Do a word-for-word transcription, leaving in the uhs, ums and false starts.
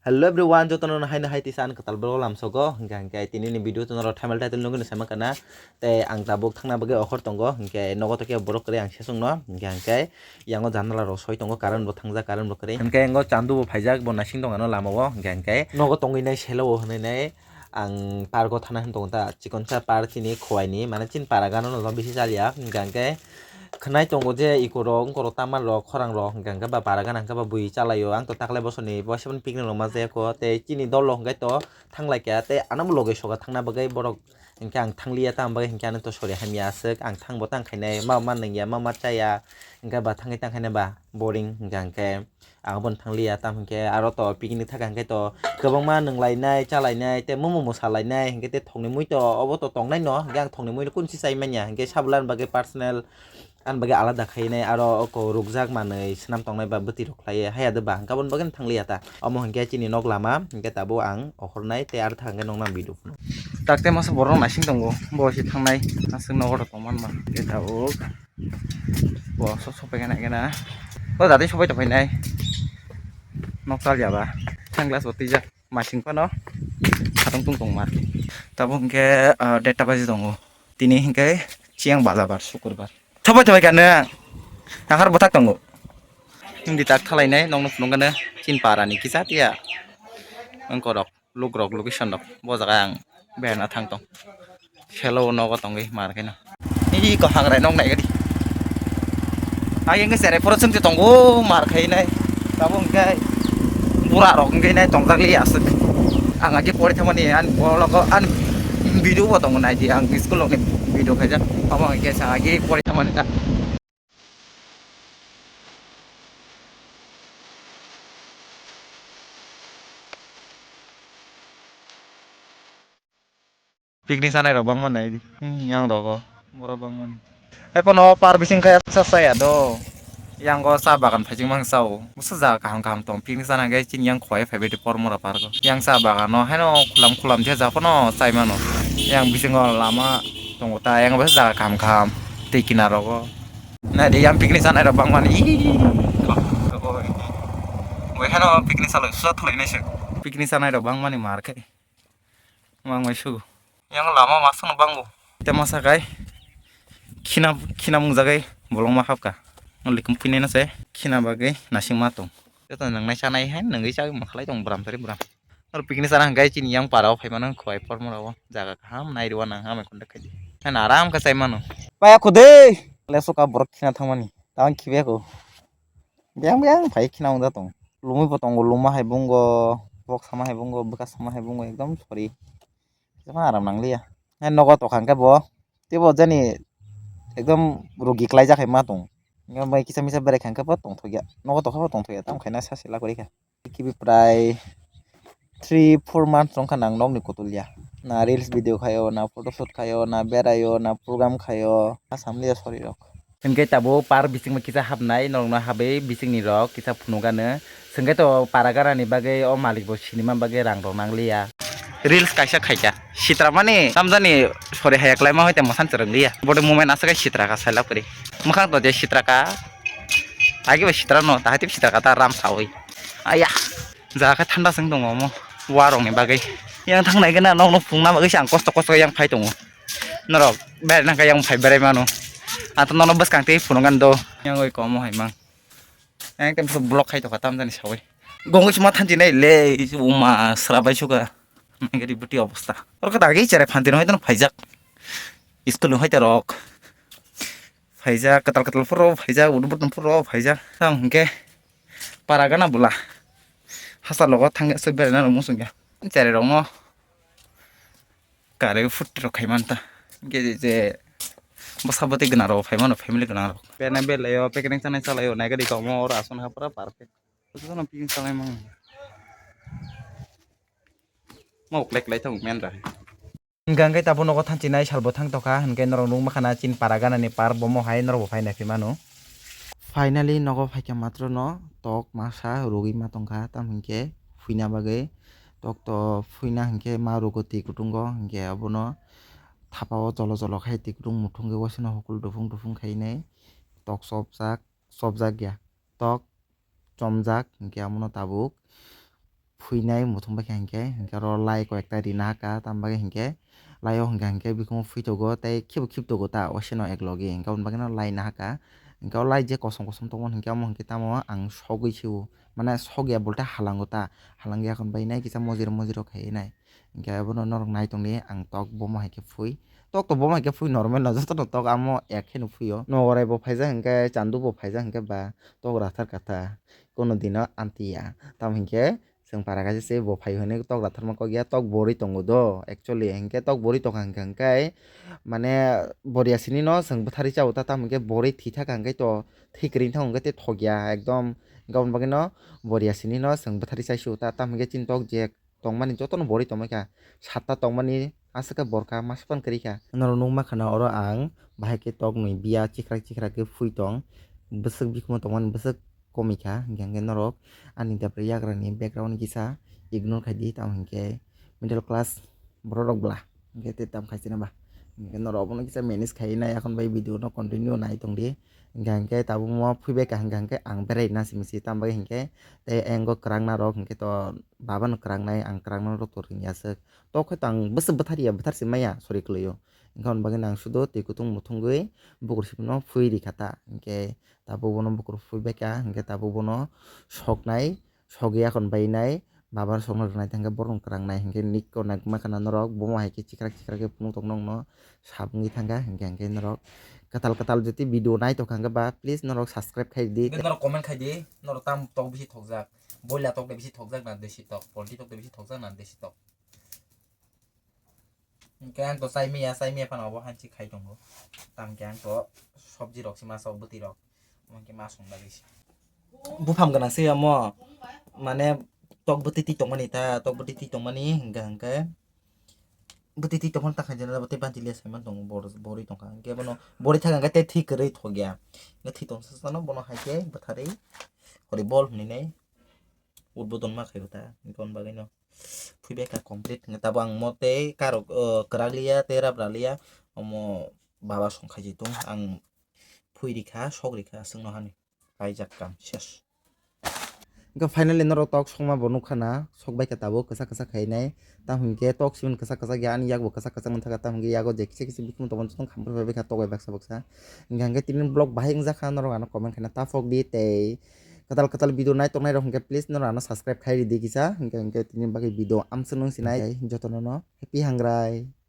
Hello everyone, jotono no haino hai tisa ani kwtal borok lamsogo, hingkha hingkhe tini ni video tono rok thumbnail title nugwi no saiman kana. Tei ang tabuk thangna bagwi okhor tongo, hingkhe nogo tokhe borok kwrwi ang sesongno, hingkha hingkhe yango janala rok soi tongo, current bo thangjak, current bo kwrwi. Hingkhe yango chandu bo phaijak, bo naising tong ano lama o, hingkha hingkhe nogo tongwi nai selo o hwnwi nai. Ang park o thana hin tongo ta, chikonsa park chini Khowai ni, mane chini para gana no bisi chaliya, hingkha hingkhe khwnai tongo je iko rok, wngkor rok, tama rok, khorang rok, hingkha hingkhe ba para gana hingkhe ba bui chalaio, ang to taklai bosor ni boisa picnic rok ma jaya kho, tei chini dol rok hingkhe to thanglai kha, tei ano bo loge soga thangna bagwi borok hingkhe ang thangliya, tamo bagwi hingkhe ano to sori hamya aswk, ang thangbo tang khainai, ma ma nungya, ma ma chaya, hingkhe ba thangwi tang khainai ba boring, hingkha hingkhe. Ang bono thangliya, tamo hingkhe aro to picnic thaka hingkhe to kwbangma nwnglainai, chalainai, tei momo mwsalainai, hingkhe tei thokni mui to obo to tongnai no, hingkhe ang thokni mui no kunu se chai manya, hingkhe sabulani bagwi personal, ani bagwi alada khainai, aro oko rukjak manwi swnam tongnai ba bwtwi rok khlaiwi haya de ba, hingkhe aboni bagwi no thangliya ta. Omo hingkhe chini nok lama, hingkhe tabuk ang okhornai tei aro thaka hingkhe nokna video phunuk. Takte masa borok naising tongo, bo se thangnai, aswk nogo rok tongmani ba, hingkhe tabuk. Bo sok sok paikha naikhe na. O dati sobai tongphainai. Nok chalia ba. Sunglass bo twijak. Masing phano. Khatong tung tongma. Tabuk hwnkhe, ah, deta baji tongo. Tini hwnkhe chiyang bazabar, sukurbar. Sobai tongphaikha nang. Nahar bwthak tongo. Hindi tak thalainai, nokno phunukgano. Chin parani kisa tiya. Wngkorok. Look rok, location rok. Bo jaga ang beraina thang tong. Selo o nogo tongwi mar khe no. Ih, ko hangrai nok nai gadi. Ai, engke sere poro chwngte tongo, mar khai nai. Tabuk hwnkhe bura rok hwnkhe nai tongjak li aswk. Ang agi pori thangmani, ani bologo, ani video bo tongo nai di, ang school rokni video khaijak. Omo hwnkhe sa agi pori thangmani ta. Picnic sanai rok bangma nai di. Hmm, yang rogo. Borok bangmani. Hai pono par bising kaya sa saya do. Yang go sa bagan phaiching mang sao. Busa jaga kaham kaham tong. Picnic sana gai chin yang khwai phai beti por mora par go. Yang sa bagan no haino khulam khulam je ja pono sai mano. Yang bisingo lama tongo ta yang busa jaga kaham kaham. Tei kinaro go. Nai de yang picnic sanai rok bangmani. Ih. Wai haino picnic salai susa thulai nai se. Picnic sanai rok bangmani mar khe. Mang mai sugo. Yang lama masang bango. Te masa kai. Khina, khina mung jagai bolong ma hapka. Likum pine na se. Khina bagai nasing ma tong. Joto nang nai sanai hai nang gai chagwi ma khalai tong bram tari bram. Nor picnic sana hwnkhe chini yang para o phai mano khwai por mora o jaga kaham nai rw nang hamai contact khai di. Haino aram khe chai mano. Paya kho de. Leso ka borok khina thangmani. Tang khibe ko. Biyang biyang phai khina wngja tong. Lumui bo tongo, luma hai bungo, bok sama hai bungo, bwkha sama hai bungo, ekdom sori. Kisa aram nangliya. Hai nogo tokha hwnkhe bo, teibo jani ekdom rugi klaijak hai ma tong. Bai kisa misa berai kha hwnkhe bo tongthokya. Nogo tokha bo tongthokya, tamo khaina sa sila kwrwi kha. Kibi prai three four months wngkha nang nokni kotol ya. Na reels video khaio, na photoshoot khaio, na beraio, na program khaio. Asamliya sori rok. Hingke tabuk par bisingbo kisa hapnai, norokno habwi bisingni rok kisa phunukgano. Hingke to para ganani bagwi o malik bo sinima bagwi rang rok nangliya. Reels kaisa khaikha, sitra mani tamjani sori haya kwlaima hoi temo san chwrwng liya. Body movement aswk khe sitra kha sailak kwrwi. Mwkhang to je sitra kha, agi bo sitra no, tahai tei sitra kha ta ram sawi. Aya, jaga khe thanda se wng tongo omo, warokni bagwi. Yang thangnai gana nokno phunukna bagwi se ang kosto kosto yang phai tongo. Norok beraina khe yang phai berai mano. Ato nono bwskang tei phunukgani do. Yang oi komo hai mang. Yang tem so block khai tokha tamjani sawi. Gongwi sima thanchi nai le, uma srabai suka. Nang gari buti obostha. Oro khe dagi cherai phanti no hai tano phaijak. School no hai ta rok. Phaijak, kwtal kwtal phuro phaijak, udu button phuro phaijak. Tamo hwnkhe para gana bwla. Hachal rogo thangya se beraina rw muchungya. Cherai rokno. Kare futti rok khai manta. Hingke je, je bwsa bwtwi gwnang rok phai mano, family gwnang rok. Bena belai o picnic chanai chalai o, naikhe di komo oro aswk ha pura perfect. Jotono picnic chanai mano. Mo uklai klai thang men ra. Hingke hingke tabuk nogo thanchi nai salbo thang tokha, hingke norok nukma khana chini para ganani par bomo hai norok bo phai nai phi mano. Finally nogo phaikha matro no tok masa rugwi ma tongkha, tam hinkhe phuina bagwi tok to phuina hinkhe ma rugo twi kutungo, hinkhe abono thapa o cholo cholo khai twi kutung muthungwi waisano hukul dufung dufung khainai tok chopjak, chopjak ya tok chomjak, hinkhe abono tabuk phuinai muthung bai kha hinkhe, hinkhe oro lai koi ekta rina haka, tam bagwi hinkhe lai o hinkha hinkhe bikhumu phuitogo tei khibo khibtogo ta waisano eklogi, hinkhe aboni bagwino lai nahaka. Hinkhe o lai je kosom kosom tongmani hinkhe omo hinkhe tamo ang sogwi sio, mane sogya bolte halango ta, halangya khon bai nai kisa mojiro mojiro khai nai. Hinkhe abono norok nai tongdi, ang tok bomo hai khe phui. Tok to bomo hai khe phui normal no, jotono tok amo ek khe no phuio. Nogorai bo phaijak hinkhe, chandu bo phaijak hinkhe ba tok rathar kha ta, kono dino amtwi ya. Tamo hinkhe chwng para kaisa se bo phai hwnwi tok ratharma kok ya, tok borwi tongo do actually, hinkhe tok borwi tongkha hinkhe, hinkhe mane boria sini no chwng bwtharwi chao ta, tamo hinkhe borwi thwi thakha hinkhe to thwi kwrwi thangkha hinkhe tei thok ya ekdom, hinkhe aboni bagwi no boria sini no chwng bwtharwi chai sio ta, tamo hinkhe chini tok je tongmani jotono borwi tongmani kha, satta tongmani aswk khe borka masa phano kwrwi kha. Norok nukma khana oro ang bahai khe tokni biya chikhrak chikhrak khe phui tong, bwswk bikhumo tongmani bwswk komikha, hinkhe hinkhe norok ani debra yagrani background kisa ignore khaidi, tamo hinkhe middle class borok rok bwla hinkhe tei tamo khaisina ba, hinkhe norok abono kisa manage khai nai, akhon bai video no continue nai tongdi, hinkhe hinkhe tabukmo phuibai kha hinkhe hinkhe ang berai na simi se, tamo bagwi hinkhe tei ayang o kwrang narok hinkhe to baba no kwrang nai, ang kwrang narok to ring ya swk, tok khe to ang bwswk bwthar ya, bwthar se maya sori kwlwi o, hinkhe aboni bagwi no ang sudo twi kutung muthungwi bukur simi no phui rikha ta, hinkhe tabuk bono bukur phui bai kha, hinkhe tabuk bono soknai, sogwi akhon bai nai, baba no sokna rwnai thangkhe borok no kwrang nai, hinkhe nik ko nai ma khana norok bomo hai khe chikhrak chikhrak khe phunuk tong nokno sap wngwi thangkha, hinkhe hinkhe norok kwtal kwtal jotoi video nai tongkha hinkhe ba please norok subscribe khai di. Hinkhe norok comment khai di, norok tam tok bisi thokjak, boila tok de bisi thokjak na desi tok, poultry tok de bisi thokjak na desi tok. Hinkhe ang to chai maya, chai maya phano obo hanchi khai tongo. Tamo khe ang to sobji rok se ma sok bwtwi rok. Omo khe ma song bagwi se. Buphang gwnang se omo, mane tok bwtwi twi tongmani ta, tok bwtwi twi tongmani hinkhe hinkhe bwtwi twi tongmani ta khaijana bo tei banchi liya saiman tongo, bor-, borwi tongkha. Hinkhe bono borwi thang hinkhe tei thwi kwrwi thokya. Hinkhe thwi tong sa sano bono hai khe bwtharwi hori bol hwnwi nai udbodon ma khai bwtha. Hinkhe aboni bagwi no. Phuibai kha complete hinkhe tabuk ang mo tei karok, o, kwrak liya tei rabra liya, omo baba song khai tongo, ang phui rikha, sok rikha, aswk no hani paijak kam ses. Hinkhe finally norok tok sokma bo nukha na, sok bai kha tabuk kwchak kwchak khai nai, tamo hinkhe tok simi kwchak kwchak ya, ani yak bo kwchak kwchak wng thaka, tamo hinkhe yago je kisa kisa bikhumu tongmani jotono khamphor bai kha tok bai baksa baksa. Hinkhe hinkhe tini vlog bahai wngjakha, norok ano comment khaina ta phok di tei kwtal kwtal video nai tongnai rok hinkhe please norok ano subscribe khai ridi kisa, hinkhe hinkhe tini bagwi video amswk nung sinai jotono no happy hangrai.